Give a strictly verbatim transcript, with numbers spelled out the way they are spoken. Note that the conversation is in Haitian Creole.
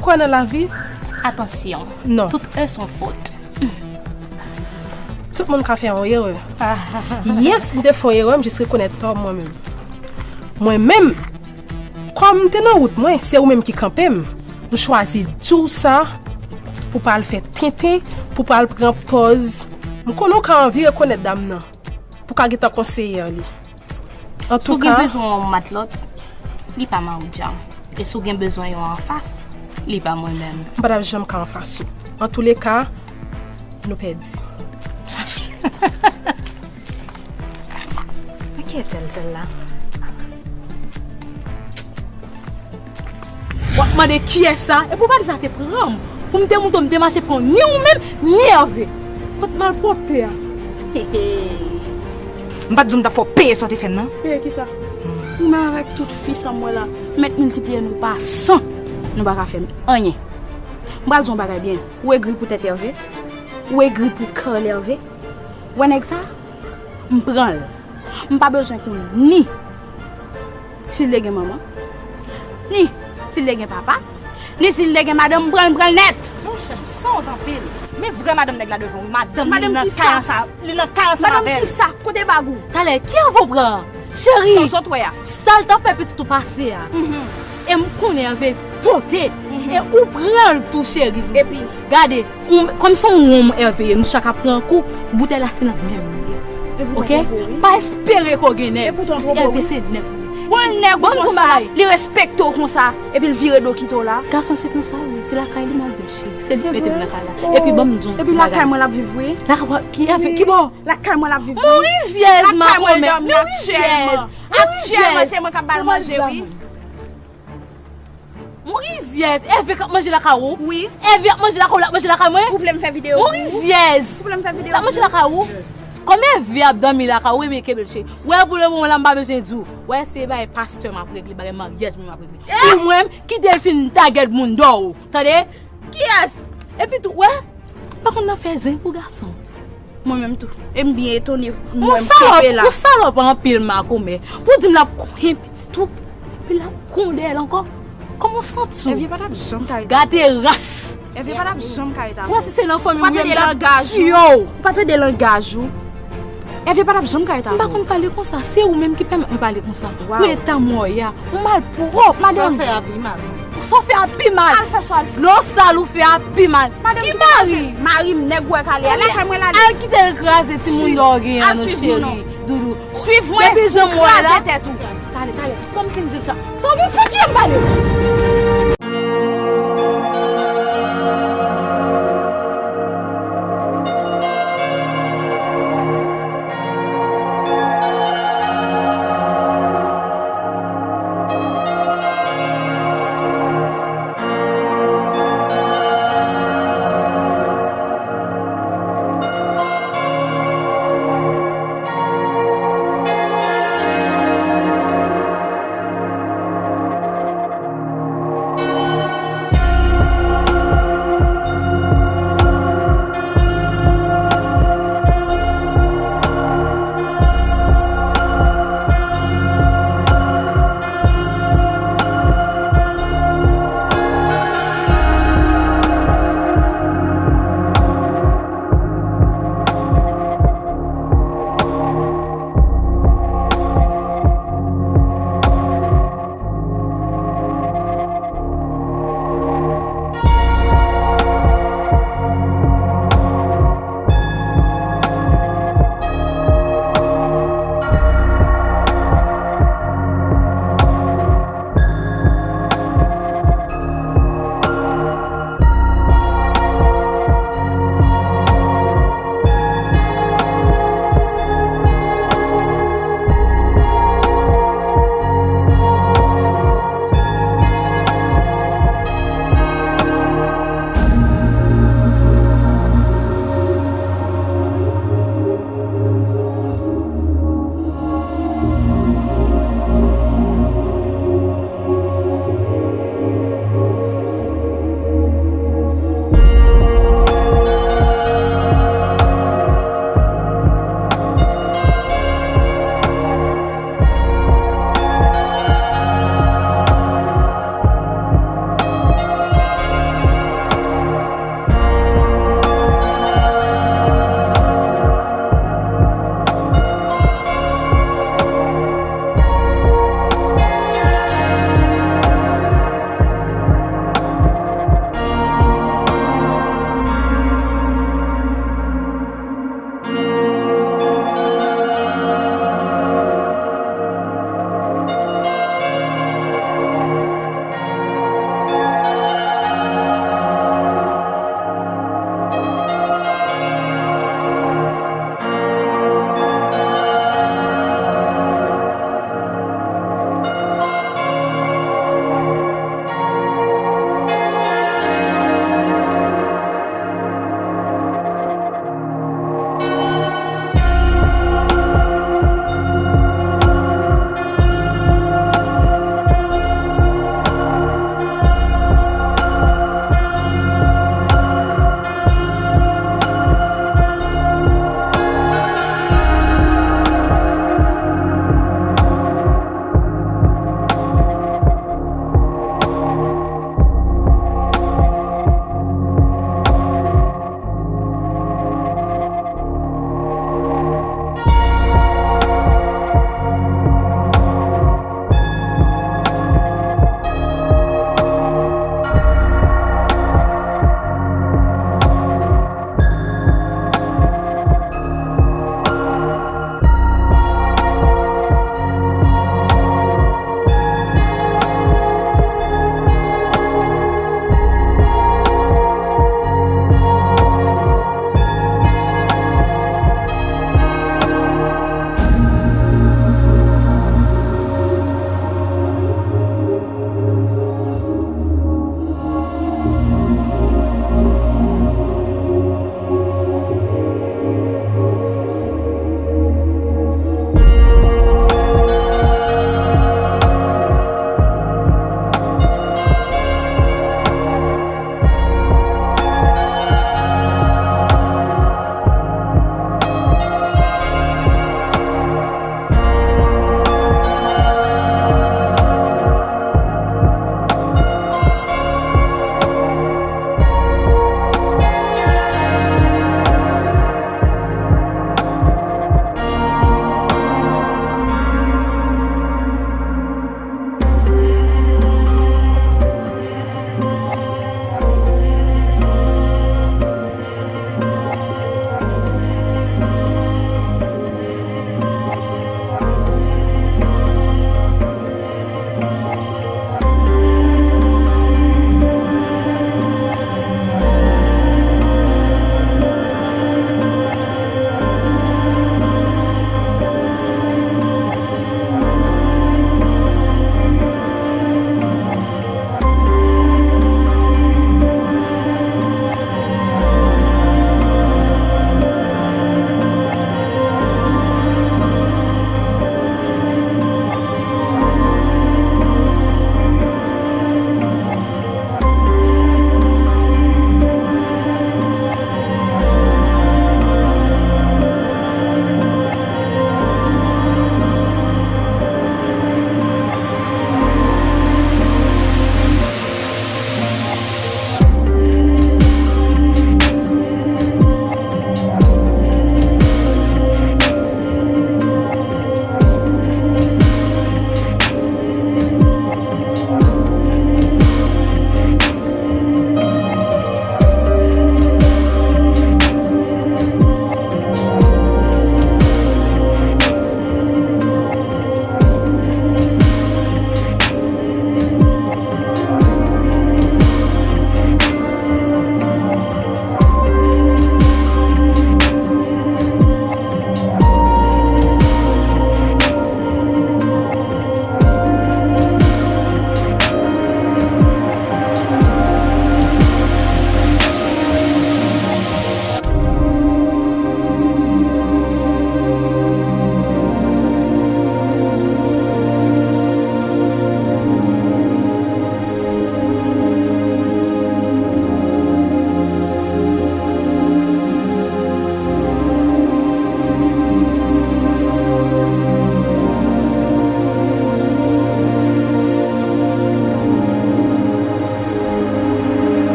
Kwè nan lavi? Atansyon. Non. Tout erè se yon fot. Tout moun ka fè yon erè. Yes, m te fè yon erè, m jis rekonèt tò mwen menm. Mwen menm, kòm m te nan wout mwen, se ou menm ki kanpe m. M chwazi di w sa pou pa al fè tenten, pou pa al pran pòz. M konnen w ka anvi rekonèt dam nan pou ka gentan konseye li. Si w gen bezwen yon matlòt, li pa mawoudjan. E si w gen bezwen yon anfas, li pa mwen menm. M pa t ap janm ka anfas ou. Antouleka, nou pèdi. Enkyèt l, sèl la. W ap mande kiyès sa? Epi w pa di sa te pran m. Pou m te moute, m te mache pran ni ou menm, ni Ève. Kot malpwòpte a? M pa t di w m t ap fè w peye sa w te fè m nan? Peye kisa? Ou menm avèk tout fi sa m wè la, mèt miltipliye nou pa san, nou pa ka fè m anyen. M pral di w yon bagay byen. Ou egri poutèt Ève? Ou egri pou Carl Ève? Wè nèg sa? M pran l. M pa bezwen konn ni si l te gen manman, ni si l te gen papa, ni si l te gen madanm, m pran l, m pran l nèt. Jan w chèch, ou sanwont anpil. Men vrè madanm nèg la devan w, madanm li nan kay ansanm, li nan kay ansanm avè l. Madanm kisa? Kote bag ou? Talè, ki Ève w pran? Cheri, sa w sot wè a, sa l t ap fè pitit ou pase a. E m konnen Ève pote. E ou pran l tou, cheri. Epi gade, ou, kòm se yon wonm Ève ye, nou chak ap pran kou, boutèy la se nan men m li ye. Oke? Pa espere ke w gen nèg, paske Ève se nèg. Bon, nèg ou konsa, li respekte w konsa, epi l vire do kite w la. Gason se konsa wi, se lakay li m ap viv, cheri. Se li ki mete m nan kay la. Epi ban m di w yon ti bagay. Epi lakay mwen l ap viv wi. Lakay ki Ève, ki bò? Lakay mwen l ap viv wi. Morizyèz, makomè. Morizyèz. Aktyèlman se mwen k ap ba l manje wi. Morizyèz, Ève k ap manje lakay ou? Wi. Ève ap manje lakay ou, l ap manje lakay mwen? Ou vle m fè videyo pou ou? Morizyèz. Ou vle m fè videyo pou ou? L ap manje lakay ou? Kòm Ève ap dòmi lakay ou, ebyen kenbe l cheri. Wè pou lemoman la m pa bezwen di w. Wè se bagay pastè m ap regle, bagay maryaj mwen m ap regle. Ou mwen, kite l fin tagèt moun dò ou. Tande? Kiyès? Epi tou, wè, m pa konn nan fè zen pou gason. Mwen menm tou. E m byen etone. Mwen menm kenbe la. Ou salòp anpil makomè. Pou di m l ap konyen pitit ou, epi l ap konyen dèyè l ankò. Kòman w santi w? Ève pa t ap janm ka rete. Gate ras. Ève pa t ap janm ka rete avè w. Wè si se nan fanmi w ye m t ap tiye w. Ou pa tande langaj ou. Ève pa t ap janm ka rete avè w. M pa konn pale konsa. Se ou menm ki pèmèt mwen pale konsa. Pou eta mwen ye a. Ou malpwòp, madanm. Sa w fè a pi mal. Sa w fè a pi mal. Al fè sa w al fè. Dlo sal ou fè a pi mal. Ki mari? Mari m, nèg ou wè k ale a, lakay mwen l ale. Al kite l kraze timoun dò w genyen an non cheri. Doudou. Swiv mwen, pou kraze tèt ou. Talè, talè. Ban m fin di sa. Sa w gen pou